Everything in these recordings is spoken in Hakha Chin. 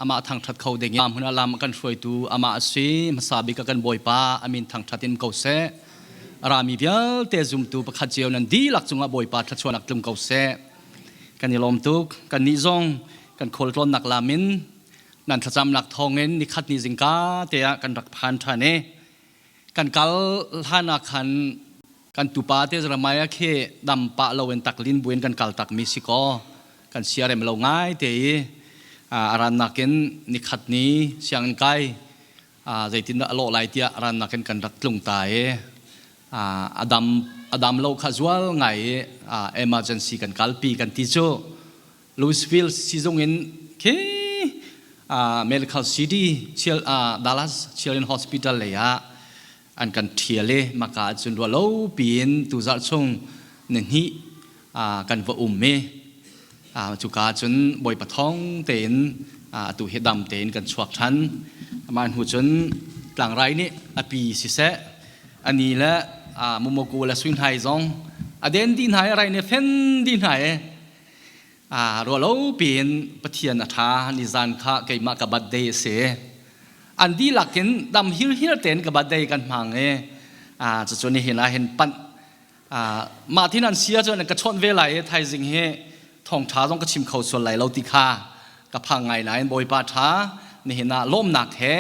Amah thangṭhat kho ding in hmun ah lam a kan hruaitu amah a si. Hmasa bik ah kan Bawipa a min thangṭhat in ko seh. A rami vialte zumtu pakhat cio nan dihlak cungah Bawipa thluachuahnak tlung ko seh. Kan i lawm tuk. Kannih zong kan khualtlawnnak lam in nan thlacamnak thawngin nikhat ni zingka te ah kan rak phan ṭhan i kan kal hlan ah khan kan tupa te Jeremiah khi dam pah loin taklin buin kan kal takmi si kaw kan siarem lo ngai te i a rannak in nikhat ni sianginn kai zeitindah a lawh lai tiah a rannak in kan rak tlung ta i a dam lo kha zual ngai i emergency kan kalpi kan ti cu Louisville sizung in khi medical city Dallas Children's Hospital lei ah an kan ṭhial i maka ahcun ruah lo piin tuzarh chung nihnih kan va um i cuka cun Bawipa thawng tein atu hi dam tein kan chuak ṭhan. Mah hnu cun tlangrai nih a pi siseh ani le mumaku le suinhai zong a den dih hna i rai nih a fen dih hna i ruah lo piin Pathian a ṭha. Nizan kha keimah ka birthday a si. An dihlak in dam hirhiar tein ka birthday kan hmang i cucu nihin ah hin panh mah tin an si ahcun ka chawnh ve lai i thaizing hi thawngṭha zong ka chim kho sual lai lo ti kha ka phang ngai nain Bawipa ṭha nihin ah lawmnak he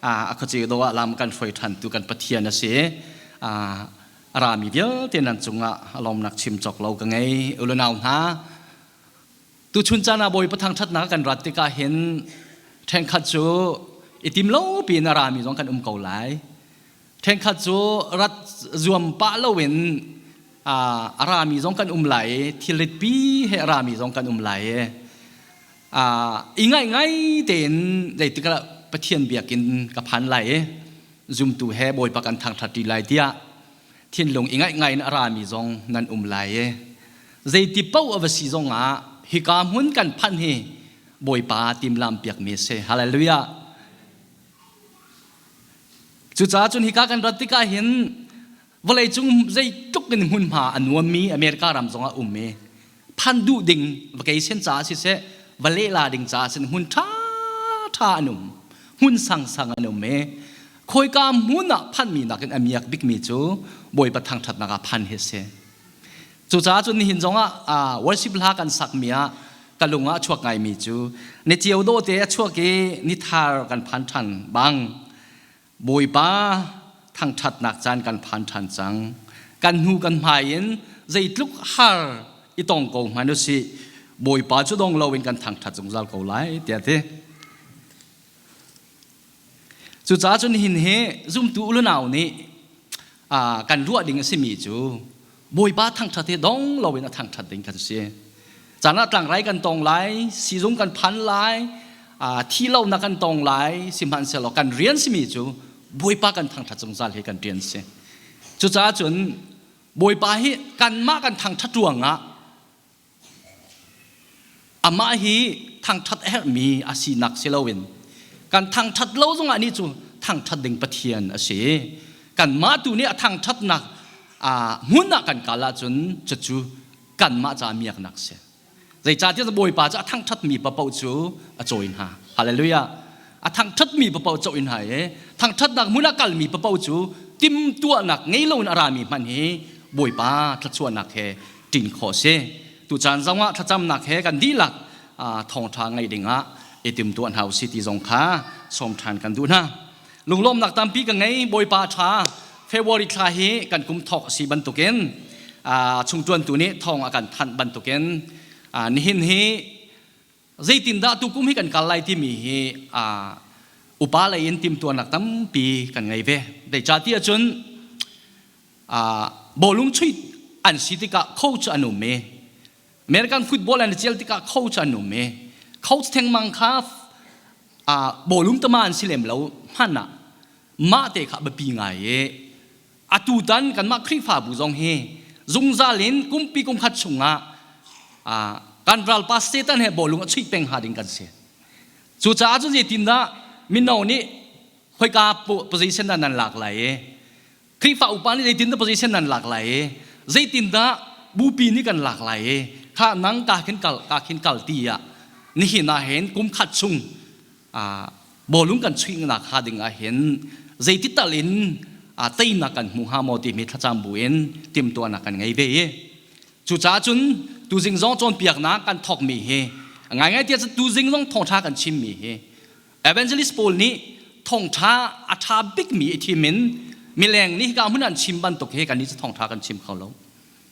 a khuaci do ah lam kan hruai ṭhan tu kan Pathian a si. A rami vialte nan cungah lawmnak chim cawk lo ka ngei. Ulunau hna, tuchun caan ah Bawipa thangṭhatnak kan rat tikah hin ṭhenkhat cu i tim lo piin a rami zong kan um ko lai. Ṭhenkhat cu rat zuam pah loin a rami zong kan um lai i thilrit pi he a rami zong kan um lai i i ngai ngai tein zeitik ah Pathian biakinn ka phan lai i zumtu he Bawipa kan thangṭhat ṭi lai tiah thinlung i ngaih ngai in a rami zong nan um lai i zeiti paoh a va si zong ah hika hmun kan phanh hi Bawipa timlam piakmi a si. Hallelujah. Cucaah cun hika kan rat tikah hin vawleicung zeitluk in hmunhma a nuammi America ram zongah um i phan duh ding vacation caah siseh va lehla ding caah sin hmun ṭha ṭha an um, hmun sangsang an um i khawika hmun ah phanmi nakin a miak bikmi cu Bawipa thangṭhatnak ah phan hi a si. Cucaah cun nihin zongah worship hla kan sakmi ah ka lung ah a chuak ngaimi cu ni ceu dawh te a chuak i ni thar kan phan ṭhan bang Bawipa thangṭhatnak caan kan phan ṭhan cang. Kan hnu kan hmai in zeitluk har i tong ko hmanh usih, Bawipa cu dong loin kan thangṭhat zungzal ko lai tiah a ti. Cucaah cun nihin hi zumtu ulunau nih kan ruah ding a simi cu Bawipa thangṭhat hi dong loin a thangṭhat ding kan si. Caan ah tlangrai kan tong lai, sizung kan phan lai, thi lonak kan tong lai, sihmanhsehlaw kan rian simi cu Bawipa kan thangṭhat zungzal hi kan rian si. Cucaah cun Bawipa hi kanmah kan thangṭhat ruangah Amah hi thangṭhat a herhmi a sinak si loin kan thangṭhat lo zongah nih cu thangṭhat ding Pathian a si. Kanmah tu nih a thangṭhatnak hmun ah kan kal ahcun cucu kanmah ca miaknak a si. Zeicahtiah Bawipa cu a thangṭhatmi paoh cu a cawi hna. Hallelujah. A thangṭhatmi paoh cawi hna i thangṭhatnak hmun ah kalmi paoh cu timtuahnak ngei loin a rami hmanh hi Bawipa thluachuahnak he ṭin khawh si. Tucaan zongah thlacamnak he kan dihlak thawngṭha ngei dingah i timtuah hna usih ti zong kha sawm ṭhan kan duh hna. Lunglawmnak tampi ka ngei. Bawipa ṭha. February thla hi kan kum thawk a si bantukin chungṭuantu nih thawng a kan thanh bantukin nihin hi zeitindah tukum hi kan kal lai timi hi upa lei in timtuahnak tampi kan ngei ve. Zeicahtiah cun bawlung chuih an si tikah coach an um i American football an i cel tikah coach an um i coach thengmang kha bawlung tama an si lem lo hmanh ah mah te kha biapi ngai i atutan kanmah Khrihfabu zong hi zungzal in kumpi kum khat chungah kan ralpa Satan he bawlung a chuih peng hnga ding kan si. Cucaah cun zeitindah mino nih khoika position dah nan lak lai i Khrihfa upa nih zeitindah position nan lak lai i zeitindah bupi nih kan lak lai i kha nang ka khin kal ka khin kal ti ah nihin ah hin kum khat chung. Bawlung kan chuihnak hnga ding ah hin zeiti tal in teinak kan hmu hnga maw timi thlacam bu in timhtuahnak kan ngei ve i cucaah cun tuzing zong cawnpiaknak kan thawkmi hi ngaingai tiah cun tuzing zong thawngṭha kan chimmi hi evangelist pawl nih thawngṭha a ṭha bikmi i thim in mileng nih hika hmun an chim bantuk hi kannih cu thawngṭha kan chim kho lo.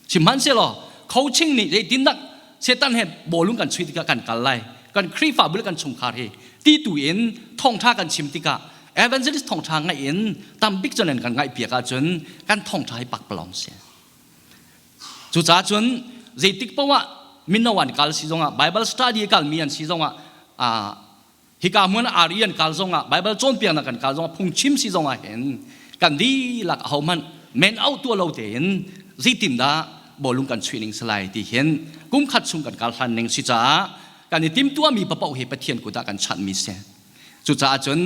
Sihmanhsehlaw coaching nih zeitindah Satan he bawlung kan chuih tikah kan kal lai, kan Khrihfabu le kan chungkhar hi ti tu in thawngṭha kan chim tikah evangelist thawngṭha ngaih in tambik cun an kan ngaihpiak ahcun kan thawngṭha hi pakpalawng si. Cucaah cun zeitik paoh ah mino an kal si zongah Bible study kalmi an si zongah hika hmun ari an kal zongah Bible cawnpiaknak kan kal zongah phungchim si zongah hin kan dihlak ahohmanh men auh tuah lo tein zeitindah bawlung kan chuih ning salai ti hin kum khat chung kan kal hlan ning si caah kan i timtuahmi papoh hi Pathian kut ah kan chanhmi si. Cucaah cun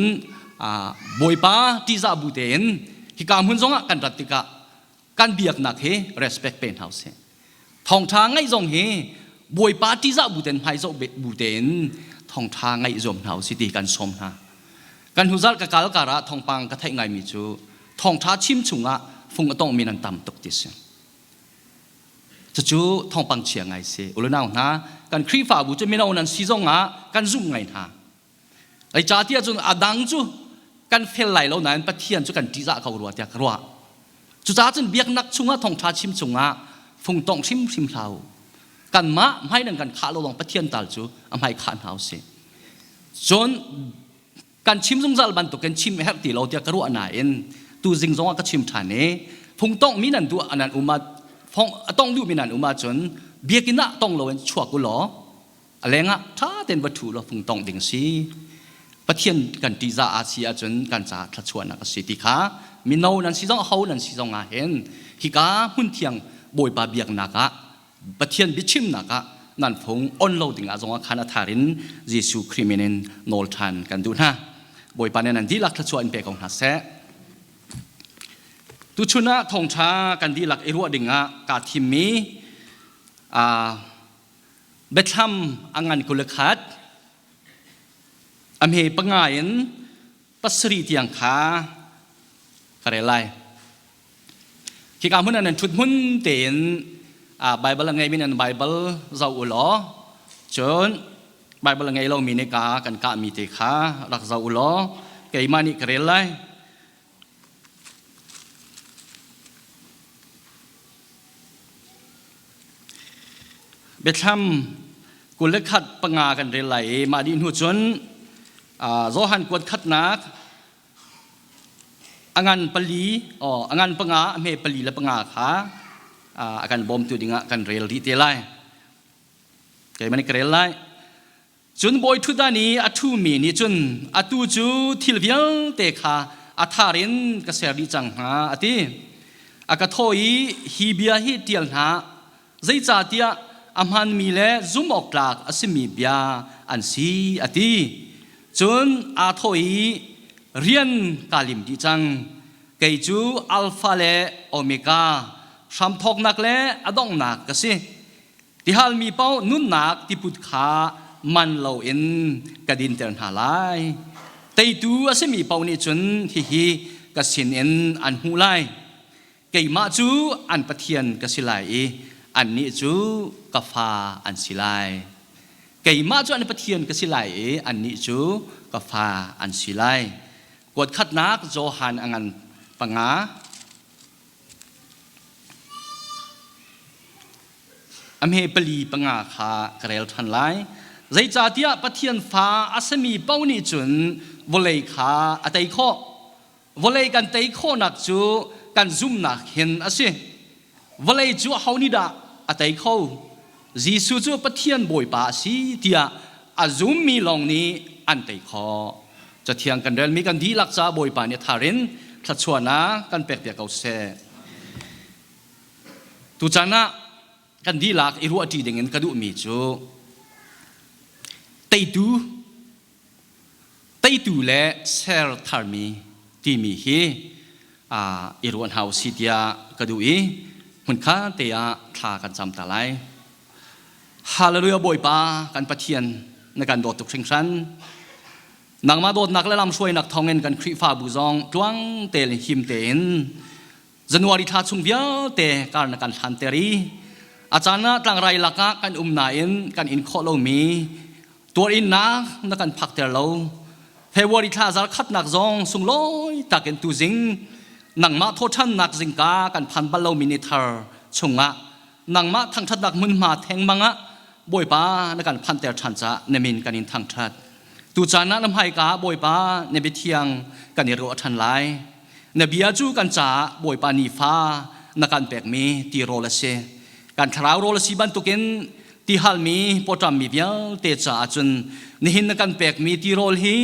Bawipa ṭihzah bu tein hika hmun zongah kan rat tikah kan biaknak hi respect pe hna usih. Thawngṭha ngaih zong hi Bawipa ṭihzah bu tein hmaizoh bu tein thawngṭha ngaih zuam hna usih ti kan sawm hna. Kan hnuzarh ka kal kar ah thawngpang ka theih ngaimi cu thawngṭha chim chungah fung a tongmi nan tam tuk ti si. Cucu thawngpang chia ngai si. Ulunau hna, kan Khrihfabu cu mino nan si zongah kan zumh ngai hna. Zeicahtiah cun a dang cu kan fel lai lo nain Pathian cu kan ṭihzah ko rua tiah ka ruah. Cucaah cun biaknak chungah thawngṭha chim chungah fungtongh hrimhrim hlah u. Kanmah hmai nan kan khah lo lawng Pathian tal cu a hmai khah hna u sih. Cun kan chim zungzal bantukin chim a herh ti lo tiah ka ruah nain tuzing zongah ka chim ṭhan i fungtongh mi nan duh nan um ah a tong duhmi nan um ahcun biakinn ah tong loin chuak u law A lengah ṭha tein va ṭhu law fung tongh ding si. Pathian kan ṭihzah aa si ahcun kan caah thluachuahnak a si ti kha mino nan si zong ho nan si zong ah hin hika hmunthiang Bawipa biaknak ah Pathian biachimnak ah nan fung on lo dingah zongah khan a thar in Jesuh Khrih min in nawl ṭhan kan duh hna. Bawipa nih nan dihlak thluachuah in pe ko hna seh. Tuchun ah thawngṭha kan dihlak i ruah dingah kaa thimmi Biathlam a ngan 21 a hme panga in pasarih tiang kha ka rel lai. Khika hmun ah nan ṭhut hmun tein Baibal a ngeimi nan Baibal zoh u law cun Baibal a ngei lomi nih ka kan kahmi te kha rak zoh u law keimah nih ka rel lai. Biathlam 21 panga kan rel lai i mah dih hnu cun Johan kuat khatnak a ngan pali a ngan panga a hme pali le panga kha a kan bawmtu dingah kan rel rih te lai. Keimah nih ka rel lai. Cun bawiṭhutdan i a ṭhumi nih cun atu cu thil vialte kha a thar in ka ser dih cang hna, a ti. A ka thawh i hi bia hi ṭial hna, zeicahtiah a hmaanmi le zumhawktlak a simi bia an si, a ti. Cun aa thawh i rian kaa lim dih cang. Kei cu Alfa le Omega, hramthawknak le a donghnak ka si. Tihalmi paoh nunnak tiput kha man loin ka dinter hna lai. Teitu a simi paoh nih cun hihi ka sinin an hmuh lai. Keimah cu an Pathian ka si lai i annih cu ka fa an si lai. Keimah cu an Pathian ka si lai i annih cu ka fa an si lai. Kuat khatnak Johan a ngan panga. A hme pali panga kha ka rel ṭhan lai. Zeicahtiah Pathian fa a simi paoh nih cun vawlei kha a tei khawh. Vawlei kan tei khawhnak cu kan zumhnak hin a si. Vawlei cu aho nih dah a tei kho? Jesuh cu Pathian Bawipa a si tiah a zummi lawng nih an tei khawh. Cathiang kan relmi kan dihlak caah Bawipa nih a thar in thluachuahnak kan pekpiak ko seh. Tuchan ah kan dihlak i ruahṭi dingin ka duhmi cu teitu teitu le ser tharmi timi hi i ruah hna usih tiah ka duh i hmunkhat te ah thla kan cam ta lai. Hallelujah Bawipa kan Pathian na kan dawt tuk hringhran. Nangmah dawtnak le lamhruainak thawngin kan Khrihfabu zong tluang te le him tein January thla chung vialte kar na kan hlanter i a caan ah tlangrai lakah kan um nain kan in khawh lomi tuarinnak na kan phakter lo. February thla zarkhatnak zong sunglawi takin tuzing nangmah thawṭhannak zingka kan phan bal lomi ni thar chungah nangmah thangṭhatnak hmunhma thengmang ah Bawipa na kan phanter ṭhan caah na min kan in thangṭhat. Tucaan ah na hmaika Bawipa na biathiang kan i ruah ṭhan lai. Na bia cu kan caah Bawipa nifa na kan pekmi tirawl a si. Kan thlarau rawl a si bantukin tihalmi pawṭammi vialte caah cun nihin na kan pekmi tirawl hi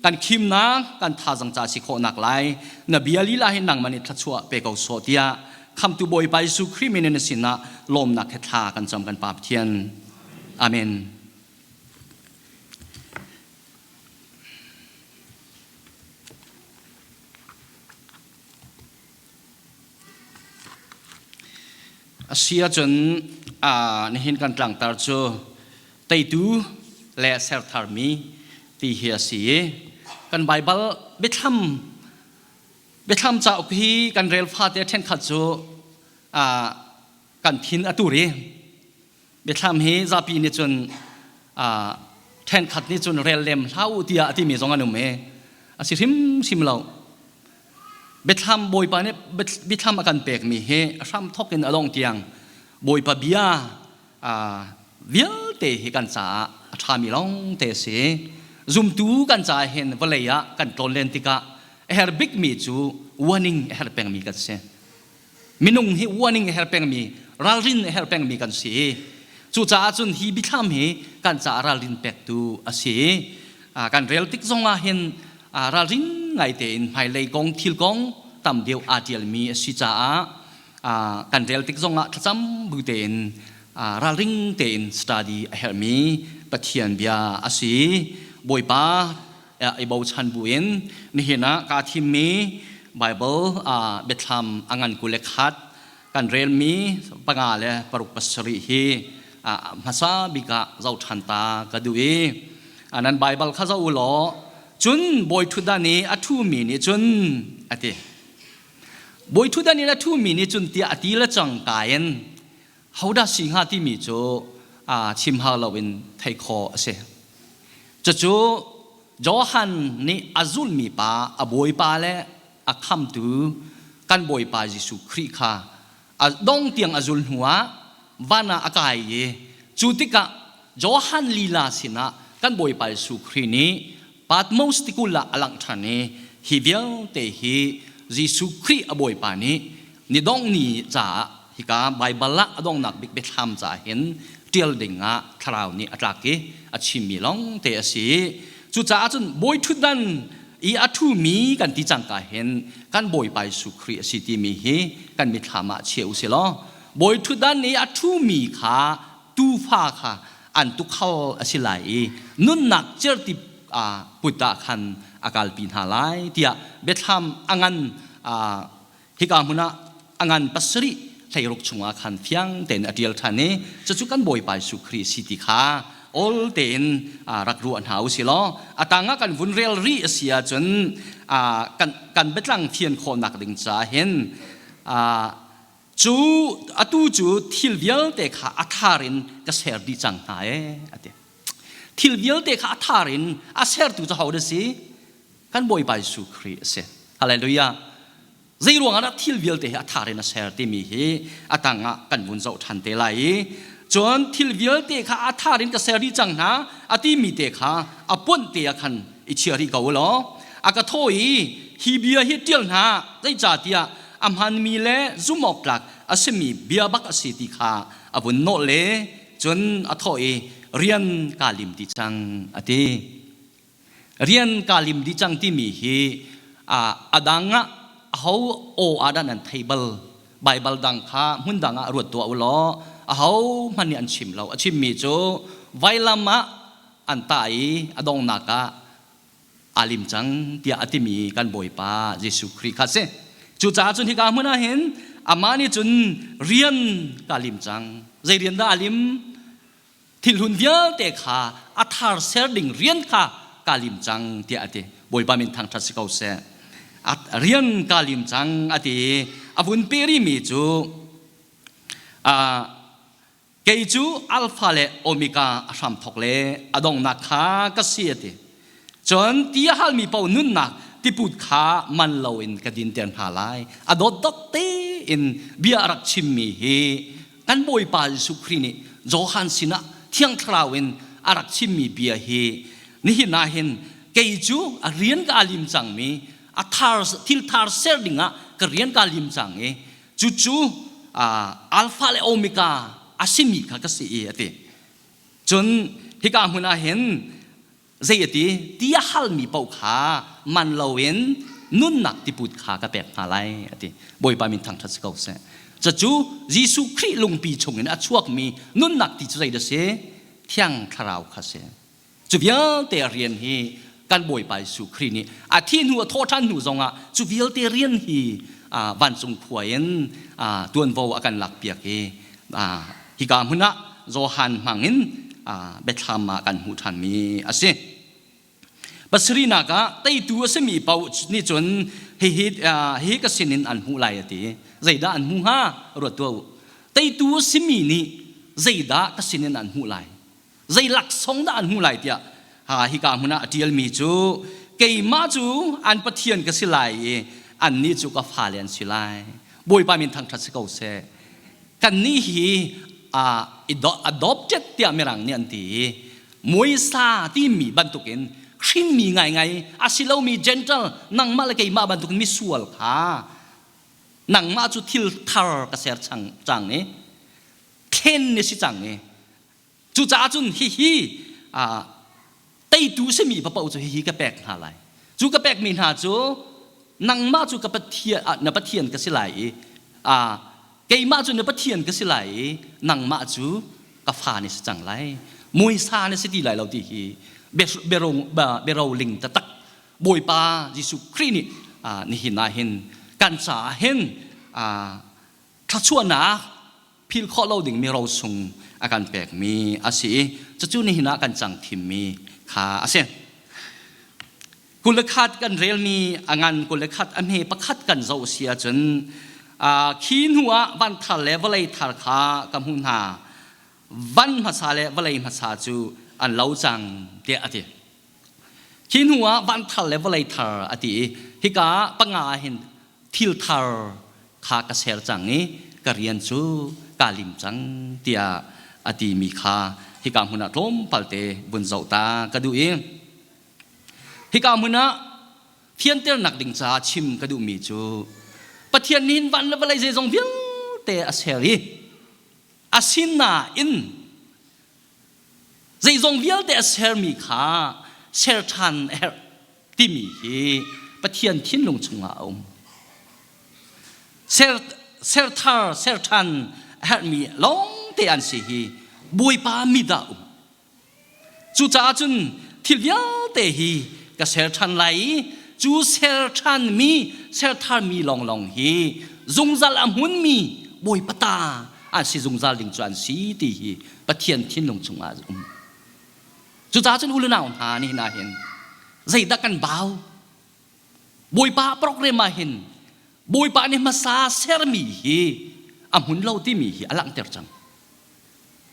kan khimnak kan thazang ca si khawhnak lai na bia lila hi nangmah nih thluachuah pe ko sawh tiah Khamtu Bawipa Jesuh Khrih min in na sinah lawmnak he thla kan cam kan Pa Pathian. Amen. A si ahcun nihin kan tlangtar cu teitu le sertharmi ti hi a si i kan Baibal biathlam biathlam cauk hi kan rel fate ṭhenkhat cu kan thin a tur i biathlam hi zapi nih cun ṭhenkhat nih cun rel lem hlah u tiah a timi zong an um i a si hrimhrim lo. Biathlam Bawipa nih biathlam a kan pekmi hi a hram thawk in a dongh tiang Bawipa bia vialte hi kan caah a ṭhami lawng te a si. Zumtu kan caah hin vawlei ah kan tlawnlen tikah a herh bikmi cu warning a herh pengmi kan si. Minung hi warning a herh pengmi, ralrin a herh pengmi kan si. Cucaah cun hi biathlam hi kan caah ralrin pektu a si. Kan rel tik zongah hin ralring ngai tein hmailei kong thil kong tam deuh aa ṭialmi a si caah kan rel tik zongah thlacam bu tein ralring tein study a herhmi Pathian bia a si. Bawipa i bochan buin nihin ah kaa thimmi Bible biathlam a ngan 21 kan relmi 5 le 6 7 hi hmasa bik ah zoh ṭhan ta ka duh i nan Bible kha zoh u law cun bawi ṭhutdan i a ṭhumi nih cun a ti. Bawi ṭhutdan in a ṭhumi nih cun tiah a ti le cang ka in hodah si hnga timi cu chim hau loin theih khawh a si. Cucu Johan nih a zulmi pa a bawipa le a khamtu kan Bawipa Jesuh Khrih kha a dong tiang a zul hnuah van ah a kai i cu tikah Johan lila sinah kan Bawipa Jesuh Khrih nih Patmos tikulh ah a langh ṭhan i hi vialte hi Jesuh Khrih a Bawipa nih ni dongh ni caah hika Baibal ah a donghnak bik biathlam caah hin ṭial ding ah thlarau nih a tlak i a chimmi lawng te a si. Cucaah cun bawi ṭhutdan i a ṭhumi kan ti cangka hin kan Bawipa Jesuh Khrih a si timi hi kan mitthlam ah chia u si law bawi ṭhutdan i a ṭhumi kha tuufa kha an tukhal a si lai i nunnak certi put ah khan a kalpi hna lai tiah biathlam a ngan hika hmun ah a ngan 7 hleiruk chungah khan fiang tein a ṭial ṭhan i cucu kan Bawipa Jesuh Khrih si ti kha ol tein rak ruah hna u si law a tangah kan vun rel rih a si ahcun kan biatlang fian khawhnak ding caah hin cu atu cu thil vialte kha a thar in ka ser dih cang hna ee a ti. Thil vialte kha a thar in a sertu cu ho dah si? Kan Bawipa Jesuh Khrih a si. Hallelujah. Zei ruangah dah thil vialte hi a thar in a ser timi hi a tangah kan vun zoh ṭhan te lai i cun thil vialte kha a thar in ka ser dih cang hna a timi te kha a puanh te ah khan i chia rih ko u law a ka thaw i hi bia hi ṭial hna zeicahtiah a hmanmi le zumhawktlak a simi bia bak a si ti kha a vun nawh le cun a thawh i rian kaa lim dih cang a ti. Rian kaa lim dih cang timi hi a dang ah aho aw ah dah nan thei bal Baibal dang kha hmun dang ah ruat tuah u law aho hmanh nih an chim lo. A chimmi cu vailam ah an tah i a donghnak ah aa lim cang tiah a timi kan Bawipa Jesuh Khrih kha a si. Cucaah cun hika hmun ah hin amah nih cun rian kaa lim cang. Zei rian dah aa lim? Thil hlun vialte kha a thar ser ding rian kha kaa lim cang tiah a ti. Bawipa min thangṭhat si ko seh. Rian kaa lim cang a ti i a vun pe rihmi cu kei cu Alpha le Omega a hramthawk le a donghnak kha ka si a ti. Cun ti a halmi paoh nunnak tiput kha man loin ka dinter hna lai. A dawtdot tein bia a rak chimmi hi kan Bawipa Jesuh Khrih nih Johan sinah Thiang Thlarau in a rak chimmi bia hi nihin ah hin kei cu a rian ka lim cangmi a thar thil thar ser dingah ka rian ka lim cang i cucu Alpha le Omega a simi kha ka si i a ti. Cun hika hmun ah hin zei a ti ti a halmi paoh kha man loin nunnak tiput kha ka pek hna lai a ti. Bawipa min thangṭhat si ko seh. Cucu Jesuh Khrih lungpi chungin a chuakmi nunnak ti cu zei dah si? Thiang Thlarau kha si. Cu vialte rian hi kan Bawipa Jesuh Khrih nih a thih hnu a thawhṭhan hnu zongah cu vialte rian hi vancung khua in tuanvo a kan lakpiak i hika hmun ah Johan hmangin biathlam ah kan hmuh ṭhanmi a si. Pasarihnak ah teitu a simi paoh nih cun hihi hihi ka sinin an hmuh lai a ti. Zeidah an hmuh hnga? Ruat tuah u. Teitu a simi nih zeidah ka sinin an hmuh lai? Zei laksawng dah an hmuh lai tiah hika hmun ah a ṭialmi cu keimah cu an Pathian ka si lai i annih cu ka fale an si lai. Bawipa min thangṭhat si ko seh. Kannih hi adopted tiah Mirang nih an ti i muaisa timi bantukin hrinmi ngaingai a si lomi Gentile nangmah le keimah bantukin misual kha nangmah cu thil thar ka ser cang i thlen ni si cang i Cucaah cun hihi teitu simi paoh cu hihi ka pek hna lai. Cu ka pekmi hna cu nangmah cu ka Pathian, na Pathian ka si lai i keimah cu na Pathian ka si lai i nangmah cu ka fa na si cang lai. Muisa na si ti lai lo ti hi biaroling taktak Bawipa Jesuh Khrih nih nihin ah hin kan caah hin thluachuahnak philh khawh lo dingmi rosung a kan pekmi a si i cucu nihin ah kan cang thimmi kha a si. 21 kan relmi a ngan 21 a hme pakhat kan zoh si ahcun khi hnu ah van thar le vawlei thar kha ka hmuh hna. Van hmasa le vawlei hmasa cu an lo cang tiah a ti. Khi hnu ah van thar le vawlei thar a ti i hika panga ah hin thil thar kha ka ser cang i ka rian cu kaa lim cang tiah a timi kha hika hmun ah tlawmpal te vun zoh ta ka duh i hika hmun ah fianternak ding caah chim ka duhmi cu Pathian nih hin van le vawlei zeizong vialte a ser i asinain zeizong vialte a sermi kha ser ṭhan a herh timi hi Pathian thinlung chungah a um. Ser, serthar, ser ṭhan a herhmi lawngte an si hi Bawipa mi dah um. Cucaah cun thil vialte hi ka ser ṭhan lai i cu ser ṭhanmi, ser tharmi lawnglawng hi zungzal a hmunmi Bawipa ta an si zungzal ding cu an si ti hi Pathian thinlung chungah a um. Cucaah cun u le nau hna nihin ah hin zeidah kan bau? Bawipa program ah hin Bawipa nih hmasa sermi hi a hmun lo timi hi a langhter cang.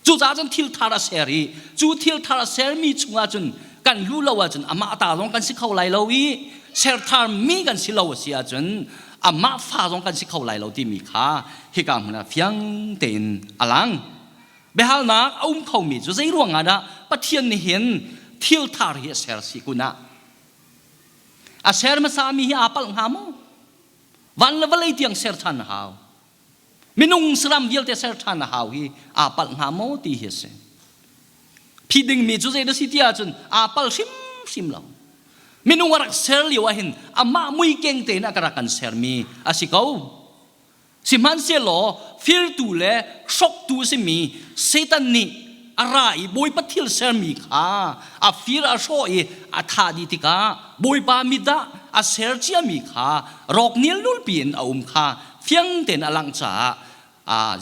Cucaah cun thil thar a ser i cu thil thar a sermi chungah cun kan luh lo ahcun amah ta zong kan si kho lai lo i ser tharmi kan si lo a si ahcun amah fa zong kan si kho lai lo timi kha hika hmun ah fiang tein a lang. Biahalnak a um khomi cu zei ruangah dah Pathian nih hin thil thar hi a ser si kun ah a ser hmasami hi aa palh hnga maw? Van le vawlei tiang ser ṭhan a hau. Minung saram vialte ser ṭhan a hau hi aa palh hnga maw ti hi a si. Phi dingmi cu zei dah si ti ahcun aa palh hrimhrim lo. Minung a rak ser lio ah hin amah mui keng tein a rak kan sermi a si ko. Sihmanhsehlaw firtu le hroktu a simi Satan nih a ra i Bawipa thil sermi kha a fir a hrawh i a thah dih tikah Bawipa mit ah a ser ciami kha rawk nilnulpi in a um kha fiang tein a langh caah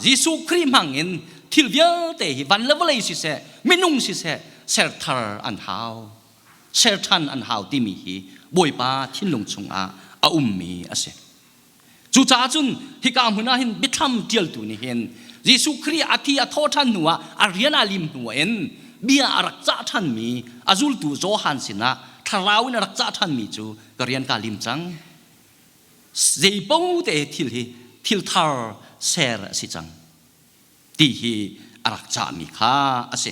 Jesuh Khrih hmang in thil vialte hi van le vawlei siseh minung siseh ser thar an hau. Ser ṭhan an hau timi hi Bawipa thinlung chungah a ummi a si. Cucaah cun hika hmun ah hin biathlam ṭialtu nih hin Jesuh Khrih a thi a thawh ṭhan hnuah a rian aa lim hnu in bia a rak cah ṭhanmi a zultu Johan sinah thlarau in a rak cah ṭhanmi cu ka rian kaa lim cang. Zeipo te thil hi thil thar ser a si cang ti hi a rak cahmi kha a si.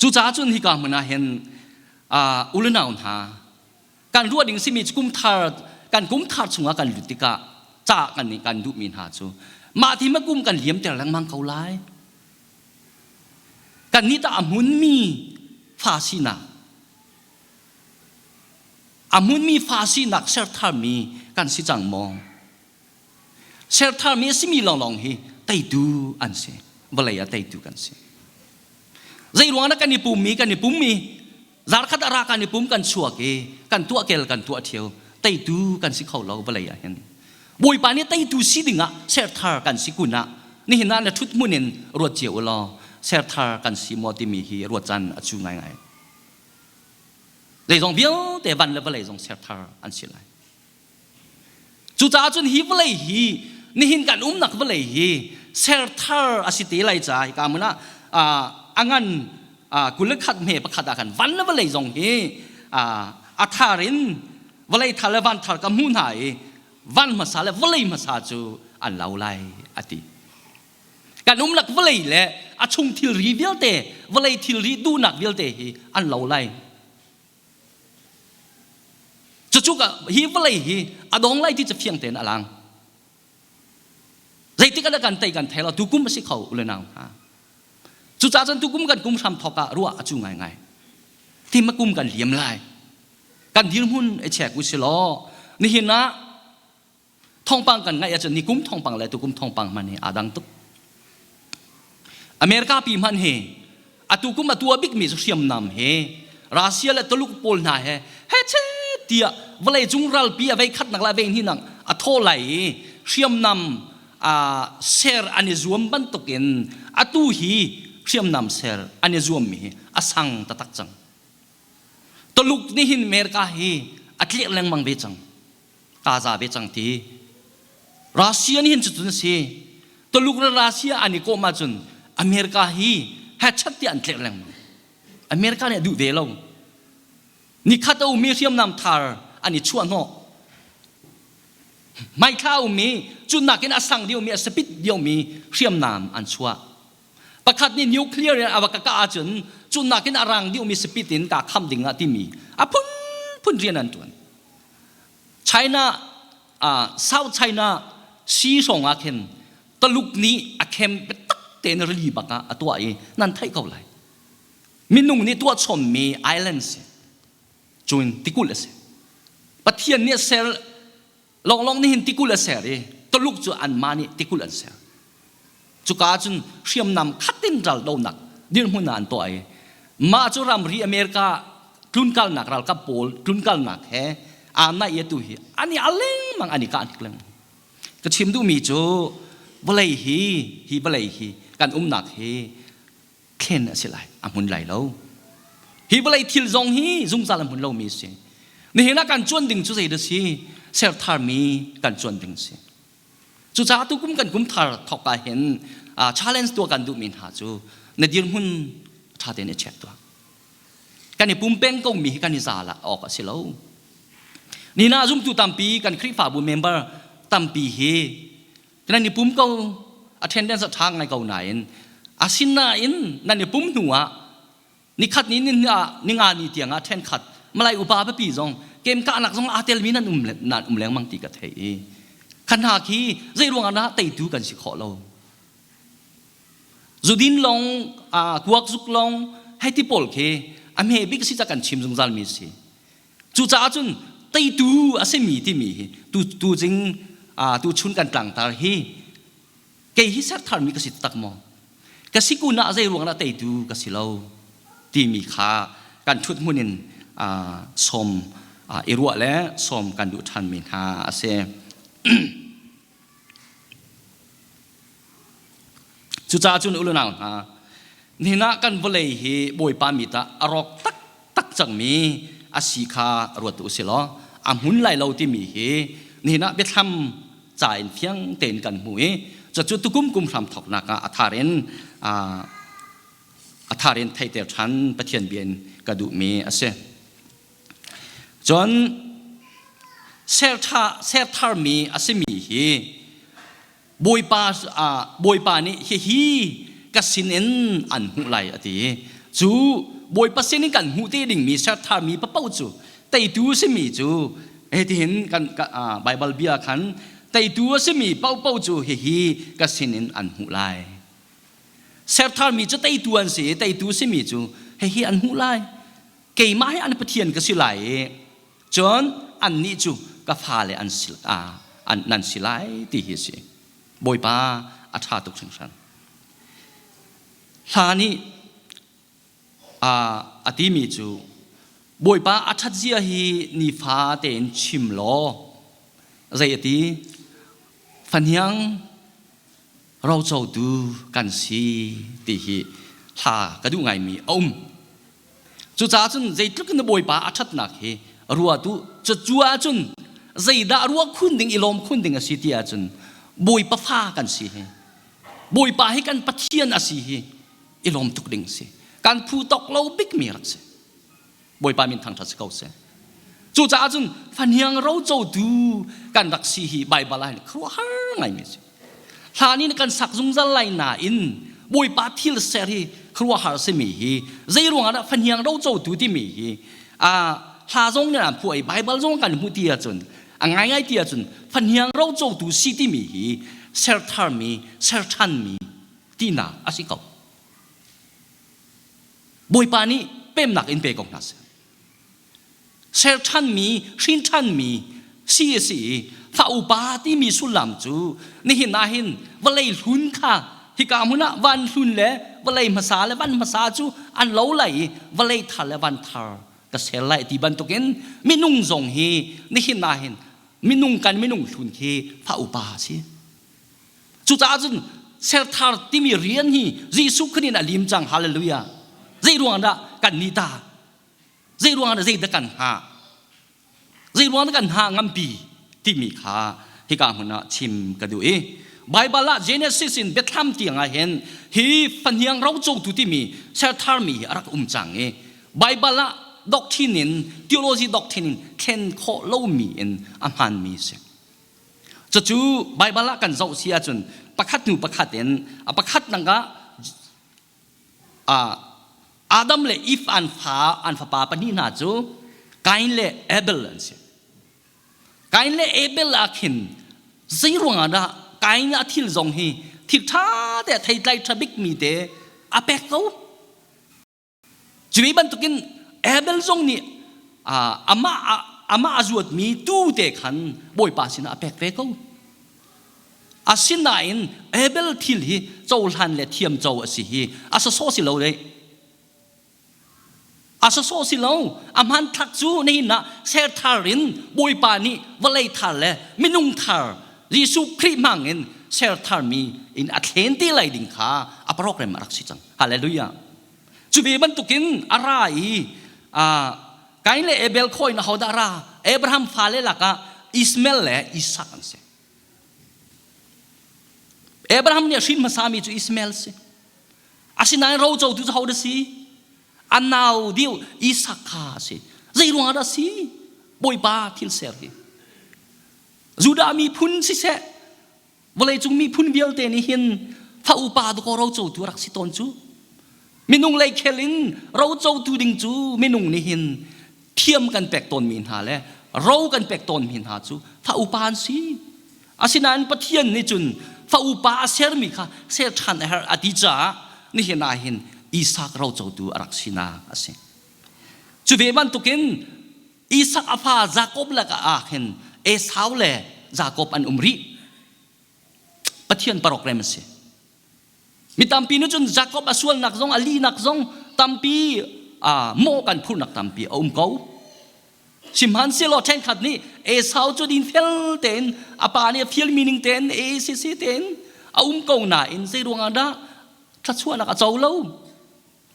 Cucaah cun hika hmun ah hin u le nau hna kan ruah ding simi cu kum thar kan kum thar chungah kan lut tikah ca kan nih kan duhmi hna cu mah ti ma kum kan liamter lengmang ko lai. Kan nih tah a hmunmi fa sinak a hmunmi fa sinak ser tharmi kan si cang maw? Ser tharmi a simi lawnglawng hi teitu an si. Vawlei ah teitu kan si. Zei ruang dah kan i pummi kan i pummi zarkhat a ra kan i pum kan chuak i kan tuah kel kan tuah ṭheo teitu kan si kho lo vawlei ah hin. Bawipa nih teitu si dingah ser thar kan si kun ah nihin ah na ṭhut hmun in ruat cio u law ser thar kan si maw timi hi ruat caan a cu ngaingai. Zeizong vialte van le vawlei zong ser thar an si lai. Cucaah cun hi vawlei hi nihin kan umnak vawlei hi ser thar a si te lai caah hika hmun ah a ngan 21 hme pakhat ah khan van le vawlei zong hi a thar in vawlei thar le van thar ka hmu hna i van hmasa le vawlei hmasa cu an lo lai a ti. Kan umlak vawlei le a chung thilri vialte vawlei thilri duhnak vialte hi an lo lai. Cucu hi vawlei hi a dong lai ti cu fiang tein a lang. Zeitik ah kan tei kan thei lo tukum a si kho ule nau hna. Cucaah cun tukum kan kum hram thawk ah ruah a cu ngaingai. Tim a kum kan liam lai. Kan dirhmun i check u si law nihin ah thawngpang kan ngaih ahcun nikum thawngpang le tukum thawngpang hman hi aa dang tuk. America pi hman hi atu kum a tua bikmi cu hriamnam he Russia le Tuluk pawl hna he he che tiah vawlei cung ralpi a vei khatnak le a vei hnih a thaw lai i hriamnam ser an i zuam bantukin atu hi hriamnam ser an i zuammi hi a sang taktak cang. Tuluk nih hin America hi a tliak lengmang ve cang. Kaa za ve cang ti. Russia nih hin cucun a si. Tuluk le Russia an i kawm ahcun America hi hechat tiah an tlerh lengmang. America nih a duh ve lo. Nikhat a ummi hriamnam thar an i chuah hnawh. Hmaithla a ummi, cu nakin a sang deuhmi, a sapit deuhmi hriamnam an chuah. Pakhat nih nuclear in a va ka kah ahcun cu nakin a rang deuhmi sapit in kaa kham ding ah timi a phunphun rian an ṭuan. China South China Sea hrawng ah khin Taluk nih a khem biatak tein rili bak ah a tuah i nan theih ko lai. Minung nih tuah chommi island si. Cun tikulh a si. Pathian nih a ser lawnglawng nih hin tikulh a ser i Taluk cu anmah nih tikulh an ser. Cuka ah cun hriamnam khat in raldonak dirhmun ah an tuah i mah cu ramri America tlunkalnak ralkap pawl tlunkalnak he aa naih i atu hi an i al lengmang an i kah hnik lengmang. Ka chim duhmi cu vawlei hi hi vawlei hi kan umnak hi thlen a si lai a hmun lai lo. Hi vawlei thil zong hi zungzal a hmun lomi a si. Nihin ah kan cuan ding cu zei dah si? Ser tharmi kan cuan ding si. Cucaah tukum kan kum thar thawk ah hin challenge tuah kan duhmi hna cu na dirhmun ṭha tein i check tuah. Kan i pumpeng komi hi kan i za la awk a si lo. Nina zumtu tampi kan Khrihfabu member tampi hi nan i pum ko attendance a ṭha ngai ko nain asinain nan i pum hnu ah Nikhat ni ninga ni tiang ah ṭhenkhat Malay upa pipi zong kemkahnak zong aa telmi nan um nan um lengmang ti ka theih i kha hna khi zei ruangah dah teitu kan si khawh lo. Zudin long kuak zuk long hei ti pawl khi a hme bik si ca kan chim zungzal mi si. Cucaah cun teitu a simi timi hi tu tu jing tu chun kan tlangtar hi Kei hi ser tharmi ka si taktak maw? Ka si kun ah zei ruang dah teitu ka si lo timi kha kan ṭhut hmun in sawm i ruah le sawm kan duh ṭhanmi hna a si. Cucaah cun u le nau hna, nihin ah kan vawlei hi Bawipa mit ah a rawk taktak. cangmi a si kha ruat u si law a hmun lai lo timi hi nihin ah biathlam ca in fiang tein kan hmu i cucu tukum kum hram thawknak ah a thar in a thar in theiter ṭhan Pathian bia in ka duhmi a si. Cun serṭha sertharmi a simi hi Bawipa Bawipa nih hihi ka sinin an hmuh lai a ti. Cu Bawipa sinin kan hmuh te dingmi sertharmi paoh cu teitu a simi cu hitihin kan Baibal bia khan teitu a simi paohpaoh cu hihi ka sinin an hmuh lai. Sertharmi cu teitu an si i teitu simi cu hihi an hmuh lai. Keimah hi an Pathian ka si lai i cun annih cu ka fale an si an nan si lai ti hi a si. Bawipa a ṭha tuk hringhran. Hla nih a timi cu Bawipa a ṭhat zia hi nifa tein chim law zei a ti fahniang rocotu kan si ti hi hla ka duh ngaimi a um. Cucaah cun zeitluk in Bawipa a ṭhatnak hi ruatu cu ahcun zeidah ruah khun ding i lawm khun ding a si ti ahcun Bawipa fa kan si hi Bawipa hi kan Pathian a si hi i lawm tuk ding si. Kan phu tawk lo bikmi rak si. Bawipa min thangṭhat si ko seh. Cucaah cun fahniang rocotu kan rak si hi Baibal ah hin khuaruahhar ngaimi a si. Hlan in kan sak zungzal lai nain Bawipa thil ser hi khuaruahhar simi hi zei ruangah dah fahniang rocotu timi hi hla zong nih an phuah i Baibal zong kan hmuh ti ahcun a ngaingai ti ahcun fahniang rocotu si timi hi ser tharmi ser ṭhanmi tinak a si ko. Bawipa nih pemnak in pe ko hna seh. Ser ṭhanmi, hrin ṭhanmi si a si i fa upa timi sullam cu nihin ah hin vawlei hlun kha hika hmun ah van hlun le vawlei hmasa le van hmasa cu an lo lai i vawlei thar le van thar ka ser lai ti bantukin minung zong hi nihin ah hin minung kan minung hlun khi fa upa a si. Cucaah cun serthar timi rian hi Jesuh Khrih in a lim cang. Hallelujah. Zei ruang dah kan ni ta? Zei ruang dah zeidah kan hngah? Zei ruang dah kan hngah ngampi timi kha hika hmun ah chim ka duh i Baibal ah Genesis in Biathlam tiang ah hin hi fahniang rocotu timi sertharmi hi a rak um cang i Baibal ah doctrine in theology doctrine in thlen khawh lomi in a hmaanmi a si. Cucu Baibal ah kan zoh si ahcun pakhat hnu pakhat in a pakhat nak ah Adam le Eve an fa an fapa pahnih hna cu Kain le Abel an si. Kain le Abel ah khin zei ruangah dah Kain a thil zong hi thil ṭha te theitlai ṭha bikmi te a pek ko. Cuve bantukin Abel zong nih amah amah a zuatmi tuu te khan Bawipa sinah a pek ve ko. Asinain Abel thil hi cohlan le thiamco a si hi a sawsawh si lo deh. A sawsawh si lo. A hmanthlak cu nihin ah ser thar in Bawipa nih vawlei thar le minung thar Jesuh Khrih hmang in ser tharmi in a thlen te lai ding kha a program a rak si cang. Hallelujah. Cu ve bantukin a ra i Kain le Abel khawi in ahodah ra? Abraham fale lakah Ishmael le Isak an si. Abraham nih a hrin hmasami cu Ishmael si. Asinain rocotu cu hodah si? A nau deuh Isak kha a si. Zei ruangah dah si? Bawipa thil ser hi. Judah miphun siseh, vawleicung miphun vialte nih hin fa upa dakaw rocotu rak si tawn cu minung lei khel in rocotu ding cu minung nih hin thiam kan pek tawnmi hna le ro kan pek tawnmi hna cu fa upa an si asinain Pathian nih cun fa upa a sermi kha ser ṭhan a herh a ti caah nihin ah hin Isak rocotu a rak sinak a si cu ve bantukin Isak a fa Jakob lakah ah khin Esau le Jakob an um rih. Pathian program a si. Mi tampi nih cun Jakob a sualnak zong a lihnak zong tampi mawh kan phurnak tampi a um ko. Sihmanhsehlaw ṭhenkhat nih Esau cu dinfel tein a pa nih a fialmi ning tein ACC tein a um ko nain zei ruangah dah thluachuahnak a co lo?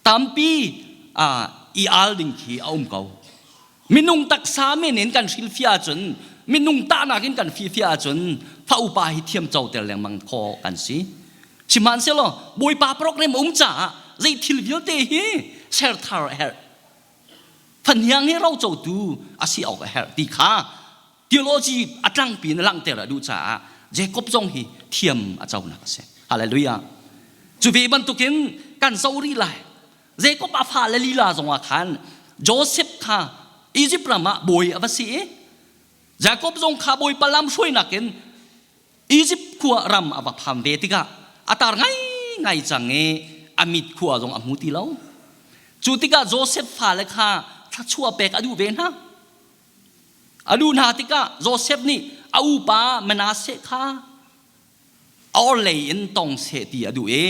Tampi. i al ding khi a um ko. Minung taksa men in kan hrilhfiah ahcun, minung tahnak in kan fihfiah ahcun fa upa hi thiam coter lengmang khawh kan si. Sihmanhsehlaw Bawipa program a um caah zei thil vialte hi ser thar a herh. Fahniang hi rocotu a si awk a herh ti kha theology a tlangpi in langhter a duh caah Jacob zong hi thiam a conak a si. Hallelujah. Cu ve bantukin kan zoh rih lai. Jacob a fale lila zongah khan Joseph kha Egypt ram ah bawi a va si i Jacob zong kha bawipa lam hruainak in Egypt khua ram a va pham ve tikah a tar ngaingai cang i a mit khua zong a hmu ti lo. Cu tikah Joseph fale kha thluachuah pek a duh ve hna. A duh hna tikah Joseph nih a upa Manasseh kha a orhlei in tong seh ti a duh i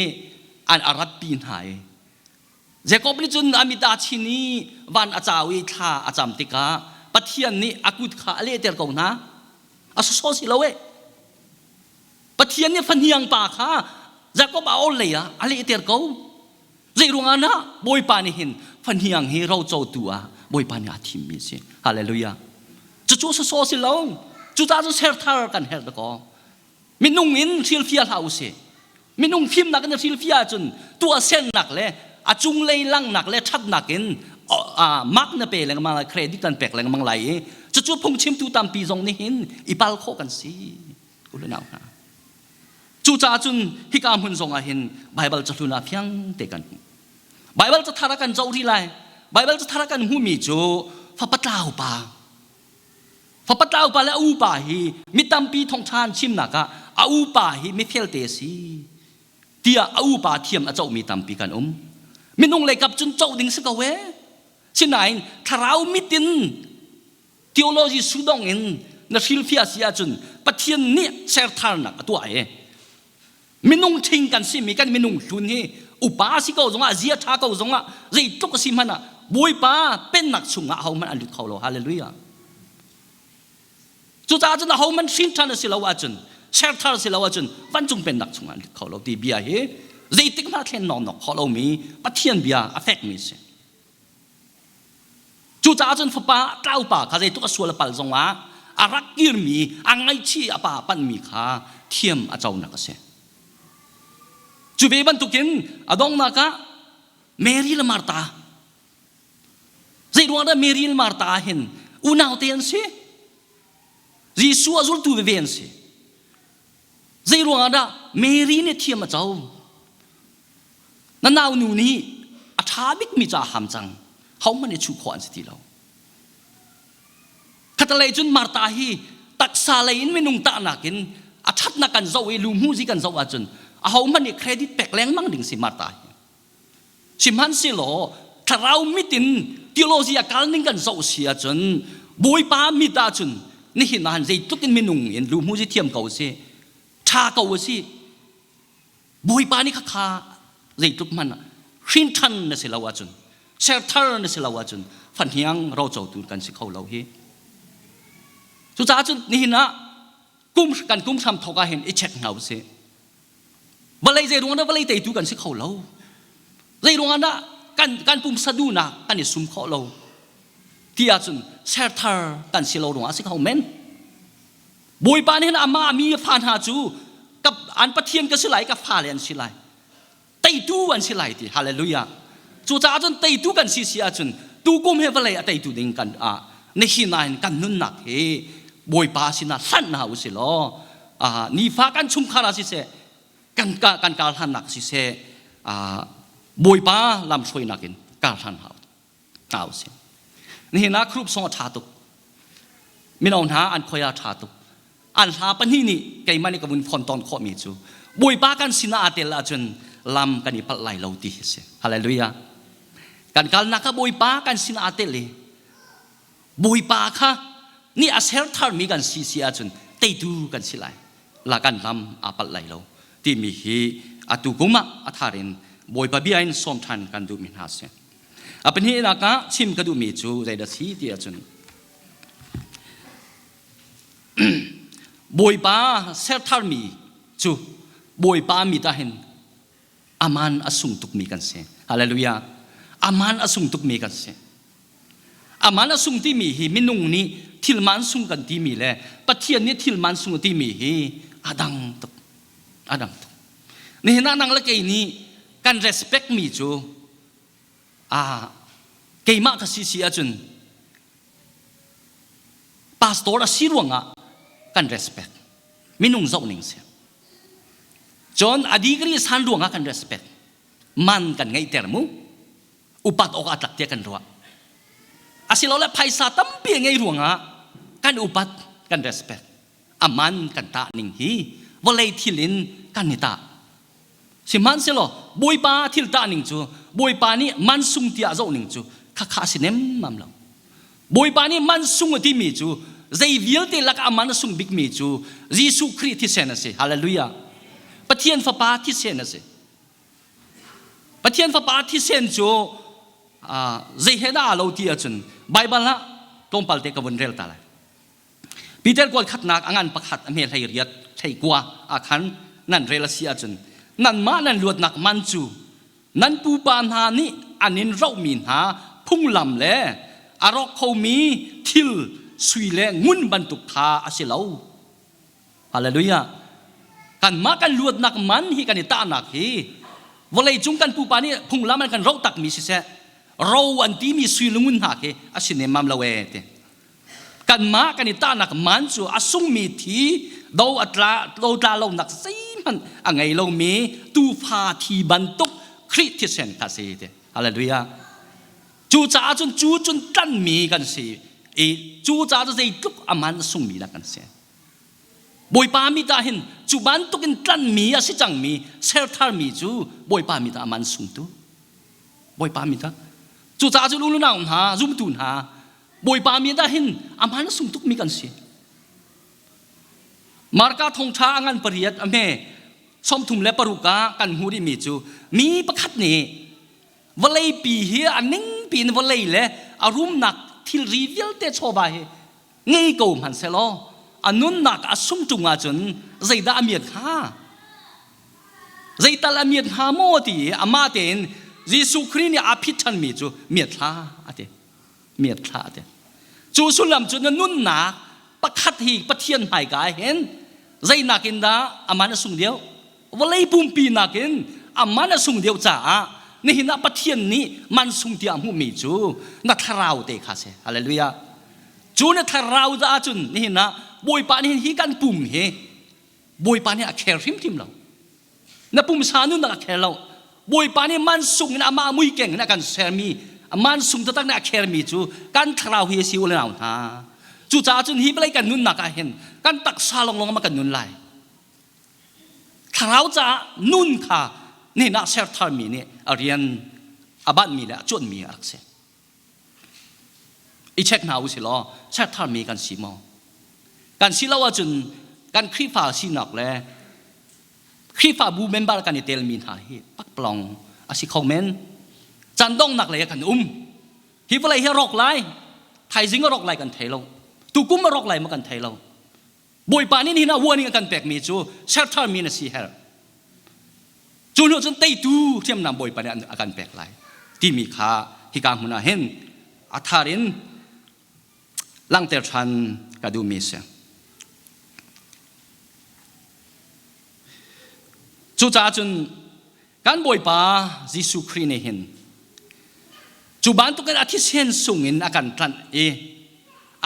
an a ratpi hna i Jacob nih cun a mit aa chin i van a cau i thla a cam tikah Pathian nih a kut kha a lehter ko hna. A sawsawh si lo eh. Pathian nih fahniang pa kha Jacob a orhlei ah a lehter ko. Zei ruangah dah Bawipa nih hin fahniang hi rocotu ah Bawipa nih aa thimmi a si. Hallelujah. Cucu sawsawh si lo. Cucaah cu serthar kan herh dakaw. Minung in hrilhfiah hlah usih. Minung fimnak in hrilhfiah ahcun tuahsernak le a cunglei langhnak le ṭhatnak in mark na pe lengmang lai, credit kan pek lengmang lai i cucu phungchimtu tampi zong nih hin i pal khawh kan si. U le nau hna. Cucaah cun hika hmun zong ah hin Baibal cahlun ah fiang te kan hmuh. Baibal cathar ah kan zoh rih lai. Baibal cathar ah kan hmuhmi cu fapa tlau pa Fapa tlaupa le a upa hi mi tampi thawngṭha an chimnak ah a upa hi mifelte a si tiah a upa thiam a cohmi tampi kan um. Minung lei kap cun coh ding si ko ee. Sinain thlarau mit in theology sudong in na hrilhfiah si ahcun Pathian nih sertharnak a tuah ee. Minung ṭhing kan simi kan minung hlun hi upa si ko zongah zia ṭha ko zongah zeitluk a si hmanh ah Bawipa pennak chungah ahohmanh an lut kho lo. Hallelujah. Cucaah cun ahohmanh hrin ṭhan a si lo ahcun serthar a si lo ahcun vancung pennak chungah an lut kho lo ti bia hi zeitik hmanh ah thlen nawknawk khawh lomi Pathian bia a fekmi a si. Cucaah cun fapa tlaupa kha zeitluk a sual a pal zongah a rak kirmi, a ngaihchih a pa panhmi kha thiam a conak a si. Cu ve bantukin a donghnak ah Mary le Martha zei ruang dah Mary le Martha hin unau te an si? Jesuh a zultu veve an si. Zei ruangah dah Mary nih thiam a co? Na naunu nih a ṭha bikmi ca a ham cang. Hohmanh i chuh khawh an si ti lo. Khatalei cun Martha hi taksa lei in minung tahnak in a ṭhatnak kan zoh i luhmuhzi kan zoh ahcun ahohmanh nih credit pek lengmang ding si Martha hi. Sihmanhsehlaw thlarau mit in theology a kal ning kan zoh si ahcun Bawipa mit ahcun nihin ah zeitluk in minung in luhmuhzi thiam ko si, ṭha ko si, Bawipa nih khakha zeitluk hmanh hrinṭhan na si lo ahcun serthar na si lo ahcun fahniang rocotu kan si kho lo hi. Cucaah cun nihin ah kum kan kum hram thawk ah hin i check hna usih. Vawlei zei ruangah dah vawlei teitu kan si kho lo? Zei ruangah dah kan kan pumsa duhnak kan i sum khawh lo? Ti ahcun serthar kan si lo ruangah a si kho men. Bawipa nih hin amah mi fa hna cu ka, an Pathian ka si lai, ka fale an si lai. Teitu an si lai ti. Hallelujah. Cucaah cun teitu kan si si ahcun tukum he vawlei a teitu ding kan ah nihin ah hin kan nunnak hi Bawipa sinah hlanh hna u si law nifa kan chungkhar ah siseh kan kan kar hlannak siseh Bawipa lamhruainak in kar hlan hau hna usih. Nihin ah group song a ṭha tuk. Mino hna an khoi a ṭha tuk. An hla pahnih nih keimah nih ka vun phon tawn khawhmi cu Bawipa kan sinah aa tel ahcun lam kan i palh lai lo ti hi si. Hallelujah. Kan kalnak ah Bawipa kan sinah aa tel i Bawipa kha nih a ser tharmi kan si si ahcun teitu kan si lai. La kan lam aa palh lai lo timi hi atu kum ah a thar in Bawipa bia in sawm ṭhan kan duhmi hna si. A pahnihnak ah chim ka duhmi cu zeidah si ti ahcun Bawipa sertharmi cu Bawipa mit ah hin aman a sung tukmi kan si. Hallelujah. Aman a sung tukmi kan si. Aman a sung timi hi minung nih thil man sung kan timi le Pathian nih thil man sung a timi hi a dang tuk. A dang tuk. Nihin ah nang le kei nih kan respect mi cu ah keimah ka si si ahcun pastor a si ruangah kan respect. Minung zoh ning si. Cun a degree san ruangah kan respect. Man kan ngeihter mu. Upat awk a tlak tiah kan ruah. Asilole phaisa tampi a ngei ruangah kan upat, kan respect. A man kan tah ning hi vawlei thil in kan i tah. Sihmanhsehlaw Bawipa thil tah ning cu Bawipa nih man sung tiah zoh ning cu khakha a si nemmam lo. Bawipa nih man sung a timi cu zei vialte lakah a man a sung bikmi cu Jesuh Khrih thisen a si. Hallelujah. Pathian Fapa thisen a si. Pathian Fapa thisen cu zei he dah aa lo ti ahcun Baibal ah tlawmpal te ka vun rel ta lai. Peter kual khatnak a ngan pakhat a hme hlei riat hlei kua ah khan nan rel a si ahcun nanmah nan luatnak man cu nan pupa hna nih an in rohmi hna phunglam le a rawk khomi thil sui le ngun bantuk kha a si lo. Hallelujah. Kanmah kan luatnak man hi kan i tahnak hi vawleicung kan pupa nih phunglam an kan roh takmi siseh ro an timi sui le ngun hna khi a si nemmam lo ee ti. Kanmah kan i tahnak man cu a sungmi thi do a tla do tla lonak zeihmanh a ngei lomi tuufa thi bantuk Khrih thisen kha si ti. Hallelujah. Cucaah cun cu cun tlanmi kan si i cucaah cu zeitluk a man a sungmi dah kan si. Bawipa mit ah hin cu bantuk in tlanmi a si cangmi sertharmi cu Bawipa mit ah a man sungtu. Bawipa mit ah. Cucaah cu lulunau hna, zumtu hna, Bawipa mit ah hin a man sung tukmi kan si. Marka thongṭha a ngan pariat a hme 36 ah kan hmuh rihmi cu mi pakhat nih vawleipi hi a ningpi in vawlei le a rumnak thilri vialte chawva hi ngei ko hmanhsehlaw a nunnak a sung ṭung ahcun zeidah a miat hnga? Zeital a miat hnga maw ti i amah tein Jesuh Khrih nih aa phit ṭhanmi cu miat hlah a ti. Miat hlah a ti. Cu sullam cu na nunnak pakhat hi Pathian hmaika ah hin zeinak in dah a man a sung deuh? Vawlei pumpi nakin a man a sung deuh caah nihin ah Pathian nih man sung tiah a hmuhmi cu na thlarau te kha si. Hallelujah. Cu na thlarau caah cun nihin ah Bawipa nih hi kan pum hi Bawipa nih a kher hrimhrim lo. Na pumsa nunnak a kher lo. Bawipa nih mansung in amah muikeng in a kan sermi mansung taktak nih a khermi cu kan thlarau hi a si u le nau hna. Cucaah cun hi vawlei kan nunnak ah hin kan taksa lawnglawng ma kan nun lai. Thlarau caah nun kha nihin ah ser tharmi nih a rian a banhmi le a cuanhmi a rak si. I check hna u si law ser tharmi kan si maw? Kan si lo ahcun kan Khrihfa sinak le Khrihfabu member kan i telmi hna hi pakpalawng a si kho men. Caan donghnak lei ah kan um. Hi vawlei hi a rawk lai. Thaizing a rawk lai kan thei lo. Tukum a rawk lai ma kan thei lo. Bawipa nih nihin ah warning a kan pekmi cu sertharmi na si herh. Cu hnu cun teitu hriamnam Bawipa nih a kan pek lai timi kha hika hmun ah hin a thar in langhter ṭhan ka duhmi a si. Cucaah cun kan Bawipa Jesuh Khrih nih hin cu bantukin a thisen sungin a kan tlanh i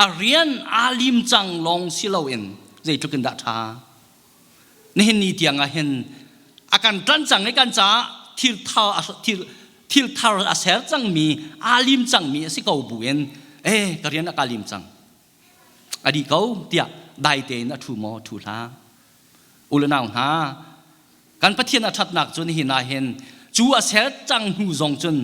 a rian aa lim cang lawng si loin zeitluk in dah ṭha. Nihin ni tiang ah hin a kan tlanh cang i kan caah thil thar thil thar a ser cangmi aa lim cangmi a si ko buin eh ka rian a ka lim cang a dih ko tiah dai tein a ṭhu maw ṭhu hlah. U le nau hna, kan Pathian a ṭhatnak cu nihin ah hin cu a ser cang hnu zong cun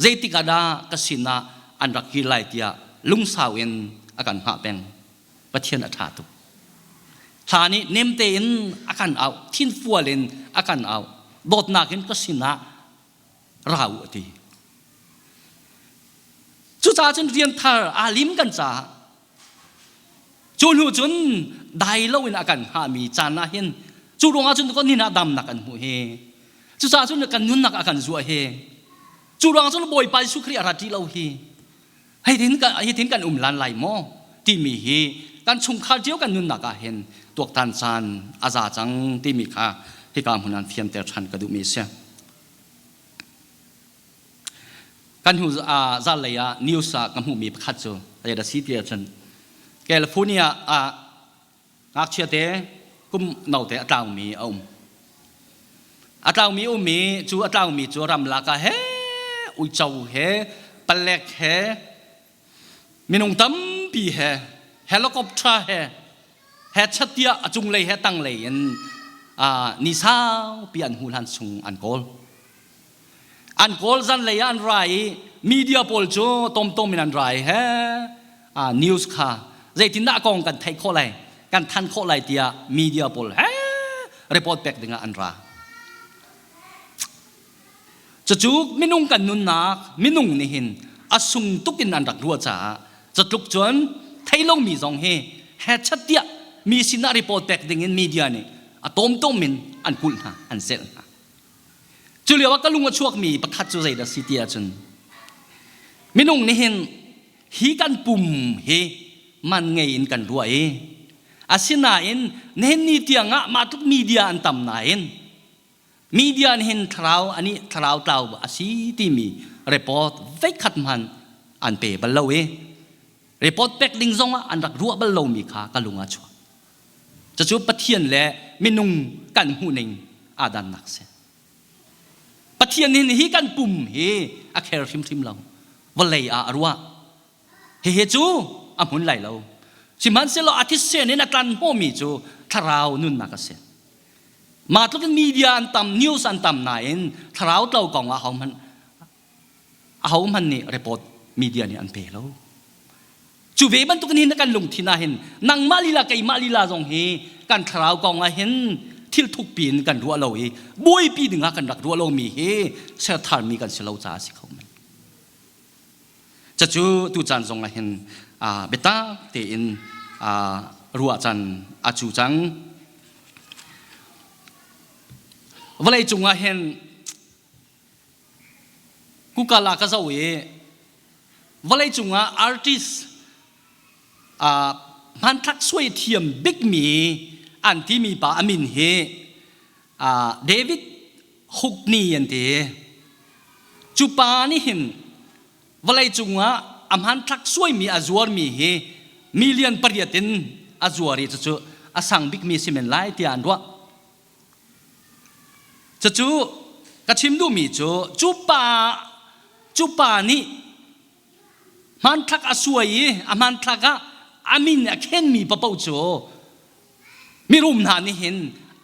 zeitik ah dah ka sinah an rak kir lai tiah lungsau in a kan hngah peng. Pathian a ṭha tuk. Hla nih nem tein a kan auh, thinfual in a kan auh, dawtnak in ka sinah ra u a ti. Cucaah cun rian thar aa lim kan caah cu hnu cun dai loin a kan hngahmi caan ah hin cu ruangah cun kan nin ah damnak kan hmuh hi. Cucaah cun kan nunnak a kan zuah hi. Cu ruang cun Bawipa Jesuh Khrih a rat rih lo hi hitin hitin kan um lan lai maw timi hi kan chungkhar cio kan nunnak ah hin tuaktan caan a za cang timi kha hika hmun an fianter ṭhan ka duhmi a si. Kan hnu zanlei ah news ah ka hmuhmi pakhat cu zei dah si ti ahcun California ah ngakchia te kum note a tlaumi a um. A tlaumi ummi cu a tlaumi cu ramlak ah he uico he palek he minung tampi he helicopter he he chatiah a cunglei he tanglei in ni saupi an hmuh hlan chung an kawl. An kawl zanlei ah an ra i media pawl cu tomtom in an ra i he news kha zeitindah kong kan theih khawh lai kan than khawh lai tiah media pawl he report pek dingah an ra. Cucu minung kan nunnak minung nih hin a sung tuk in an rak ruah caah catluk cun thei lomi zong hi he chat tiah mi sinah report pek ding in media nih a tomtom in an kulh hna an zelh hna. Cu lio ah ka lung a chuakmi pakhat cu zeidah si ti ahcun minung nih hin hi kan pum hi man ngei in kan ruah i asinain nihin ni tiang ah mah tluk media an tam nain media nih hin thlarau ani thlarau tlau a si timi report veikhat hmanh an pe bal lo i report pek ding zong ah an rak ruah bal lomi kha ka lung a chuak. Cucu Pathian le minung kan hmuhning aa dannak si. Pathian nih hi kan pum hi a kher hrimhrim lo. Vawlei ah a ruah. Hihi cu a hmun lai lo. Sihmanhsehlaw a thisen in a tlan hnawhmi cu thlarau nunnak a si. Mah tluk in media an tam, news an tam nain thlarau tlo kong ah ahohmanh ahohmanh nih report media nih an pe lo. Cu ve bantuk in kan lungthin ah hin nangmah lila keimah lila zong hi kan thlarau kong ah hin thil thukpi in kan ruah lo i buaipi ding ah kan rak ruah lomi hi sertharmi kan si lo caah a si kho men. Cucu tu caan zong ah hin biatak tein ruah can a cu cang. Vawlei cung ah hin Google ah ka zoh i vawleicung ah artist hmanthlak suai thiam bikmi an timi pa a min hi David Hockney an ti. Cu pa nih hin vawleicung ah a hmanthlak suaimi a zuarmi hi million pariat in a zuar i cucu a sang bikmi si men lai tiah an ruah. Cucu ka chim duhmi cu cu pa cu pa nih hmanthlak a suai i a hmanthlak ah a min a khenmi paoh cu mirum hna nih hin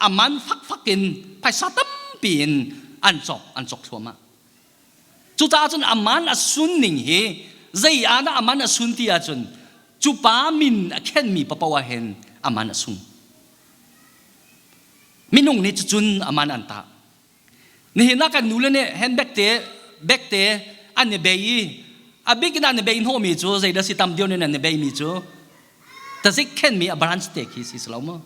a man fakfak in phaisa tampi in an cawk an cawk thluahmah. Cucaah cun a man a sun ning hi zei ah dah a man a sun ti ahcun cu pa min a khenmi paoh ah hin a man a sung. Minung nih cucun a man an tah. Nihin ah kan nule nih handbag te bag te an i bei i a bik in an i bei hnawhmi cu zeidah si tam deuh in an i beimi cu tazik khenmi a branch te khi si lo maw?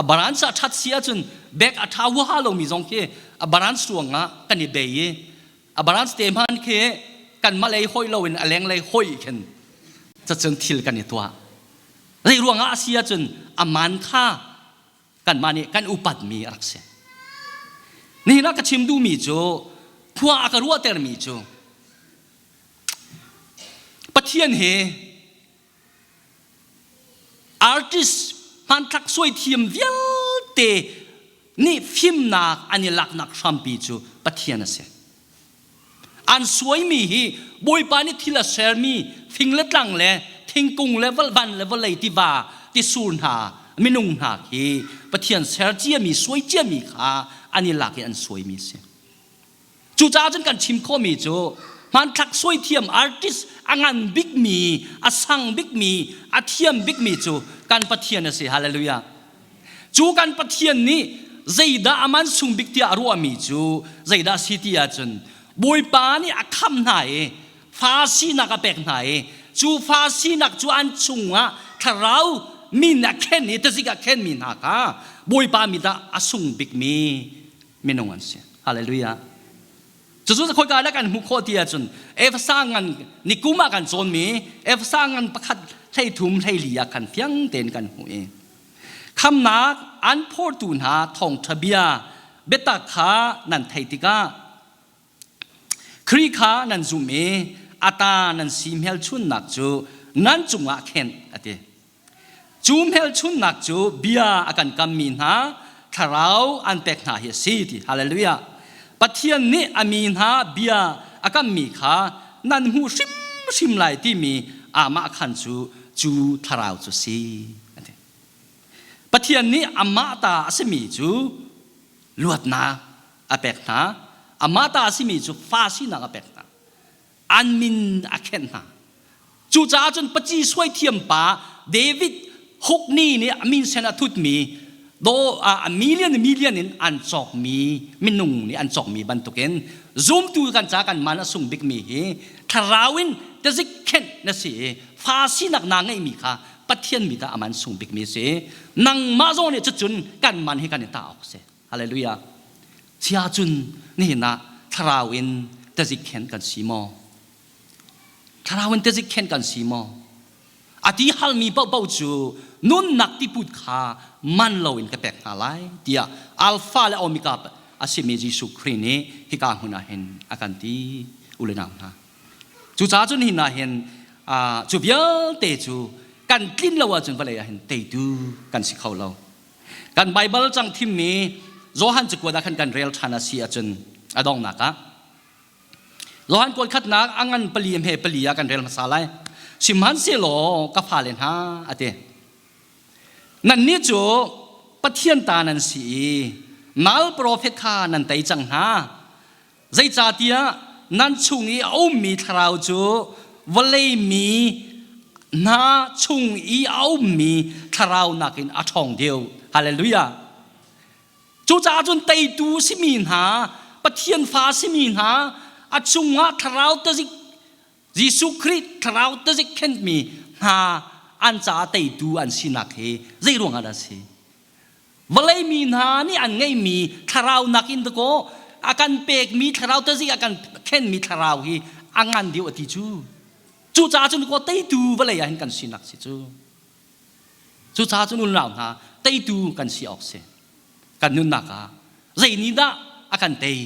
A branch a ṭhat si ahcun bag a ṭha huaha lomi zong khi a branch ruangah kan i bei i a branch te hman khi kanmah lei hawih loin a lenglei hawih khin cacun thil kan i tuah. Zei ruangah a si ahcun a man kha kanmah nih kan upatmi a rak si. Nihin ah ka chim duhmi cu khua a ka ruahtermi cu Pathian hi artist hmanthlak suai thiam vialte nih fimnak an i laknak hrampi cu Pathian a si. An suaimi hi Bawipa nih thil a sermi fing le tlang le thingkung le van le vawlei tiva tisur hna minung hna khi Pathian ser ciami suai ciami kha an i lak i an suaimi a si. Cucaah cun kan chim khawhmi cu hmanthlak suai thiam artist a ngan bikmi a sang bikmi a thiam bikmi cu kan Pathian a si. Hallelujah. Cu kan Pathian nih zeidah a man sung bik tiah a ruahmi cu zeidah a si ti ahcun Bawipa nih a khamh hna i fa sinak a pek hna i cu fa sinak cu an chungah thlarau min a khen i tazik a khenmi hna kha Bawipa mit ah a sung bikmi minung an si. Hallelujah. Cucu khoika dah kan hmuh khawh ti ahcun Efesa ngan nikum ah kan cawnmi Efesa ngan pakhat 13 14 ah khan fiang tein kan hmuh i khamnak an phortu hna thawngṭha bia biatak kha nan theih tikah Khrih kha nan zumh i a ta nan si hmelchunnak cu nan cungah khenh a ti. Cu hmelchunhnak cu bia a kan kammi hna thlarau an pek hna hi a si ti. Hallelujah. Pathian nih a mi hna bia a kammi kha nan hmuh hrimhrim lai timi amah khan cu cu thlarau cu si. Pathian nih amah ta a simi cu luatnak a pek hna. Amah ta a simi cu fa sinak a pek hna. An min a khenh hna. Cucaah cun paci suai thiam pa David Hockney nih a min sen a thutmi do a million million in an cawkmi minung nih an cawkmi bantukin zumtu kan ca kan man a sung bikmi hi thlarau in tazik khenh na si i fa sinak naa ngeihmi kha Pathian mi dah a man sung bikmi si nangmah zong nih cucun kan man hi kan i ta awk si hallelujah sia cun nihin ah thlarau in tazik khenh kan si maw Thlarau in tazik khen kan si maw? A ti halmi paohpaoh cu nunnak tiput kha man loin ka pek hna lai tiah Alpha le Omega a simi Jesuh Khrih nih hika hmun ah hin a kan ti u le nau hna. Cucaah cun hin ah hin cu vialte cu kan tlin lo ahcun vawlei ah hin teitu kan si kho lo. Kan Baibal cang thimmi Johan cakuat ah khan kan rel ṭhan a si ahcun a donghnak ah Johan kuat khatnak a ngan pali hme pali ah kan rel hmasa lai. Sihmanhsehlaw ka fale hna a ti. Nannih cu Pathian ta nan si i nal profet kha nan tei cang hna. Zeicahtiah nan chung i a ummi thlarau cu vawlei mi hna chung i a ummi thlarau nakin a ṭhawng deuh. Hallelujah. Cucaah cun teitu simi hna, Pathian fa simi hna, a chungah thlarau tazik Jesuh Khrih thlarau tazik khenhmi hna an caah teitu an sinak hi zei ruangah dah a si? Vawlei mi hna nih an ngeihmi thlarau nakin dakaw a kan pekmi thlarau tazik a kan khenhmi thlarau hi a ngan deuh a ti cu. Cucaah cun kaw teitu vawlei ah hin kan sinak si cu. Cucaah cun unau hna teitu kan si awk si. Kan nunnak ah zei nih dah a kan tei?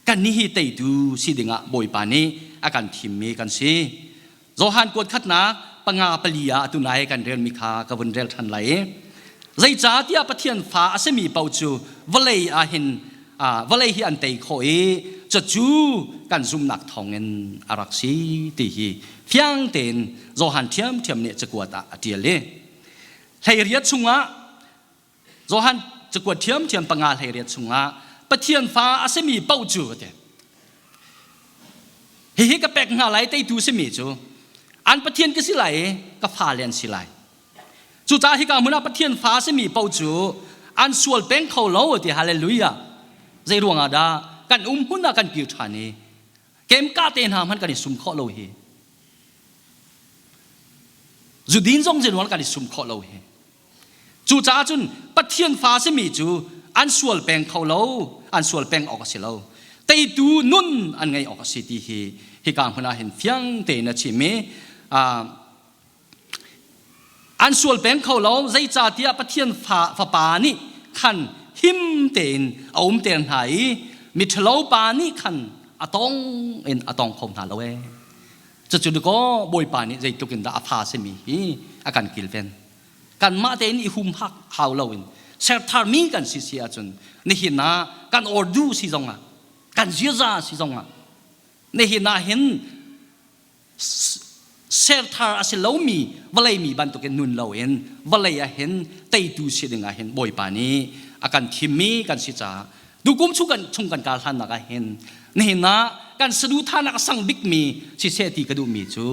Kannih hi teitu si dingah Bawipa nih a kan thimmi kan si. Johan kuat khatnak panga pali ah atu nai kan relmi kha ka vun rel ṭhan lai. Zeicahtiah Pathian fa a simi paoh cu vawlei ah hin vawlei hi an tei khawh i cucu kan zumhnak thawngin a rak si ti hi fiang tein Johan ṭhiamṭhiam nih cakuat ah a ṭial i 18 chungah Johan cakuat ṭhiamṭhiam panga 18 chungah Pathian fa a simi paoh cu a ti. Hihi ka pek hna lai teitu simi cu an Pathian ka si lai i ka fale an si lai. Cucaah hika hmun ah Pathian fa a simi paoh cu an sual peng kho lo ti hallelujah. Zei ruangah dah kan um hmun ah kan kir ṭhan i kemka te hna hmanh kan i sum khawh lo hi. Zudin zong zeiruang kan i sum khawh lo hi. Cucaah cun Pathian fa a simi cu an sual peng kho lo, an sual peng awk a si lo. Teitu nun an ngei awk a si ti hi hika hmun ah hin fiang tein a chim i An sual peng kho lo, zeicahtiah Pathian fapa nih khan him tein a umter hna i miṭhalo pa nih khan a tong in a tong kho hna lo ee. Cucu dikaw Bawipa nih zeitluk in dah a fa simi hi a kan kilven. Kanmah tein i humhak hau loin sertharmi kan si si ahcun nihin ah kan ordu si zongah kan ziaza si zongah nihin ah hin serthar a si lomi vawlei mi bantukin nun loin vawlei ah hin teitu si ding ah hin Bawipa nih a kan thimmi kan si caah tukum chung kan chung kan kal hlannak ah hin nihin ah kan saduhthahnak a sang bikmi siseh ti ka duhmi cu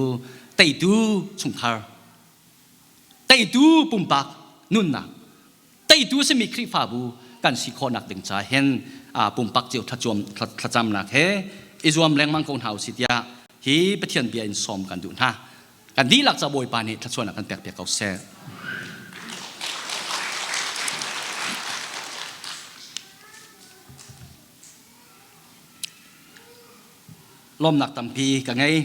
teitu chungkhar teitu pumpak nunnak teitu a simi Khrihfabu kan si khawhnak ding ca hin pumpak cio thlacamnak he i zuam lengmang ko hna usih tiah hi Pathian bia in sawm kan duh hna. Kan dihlak ca Bawipa nih thluachuahnak kan pek piak ko seh. Lawmnak tampi ka ngei.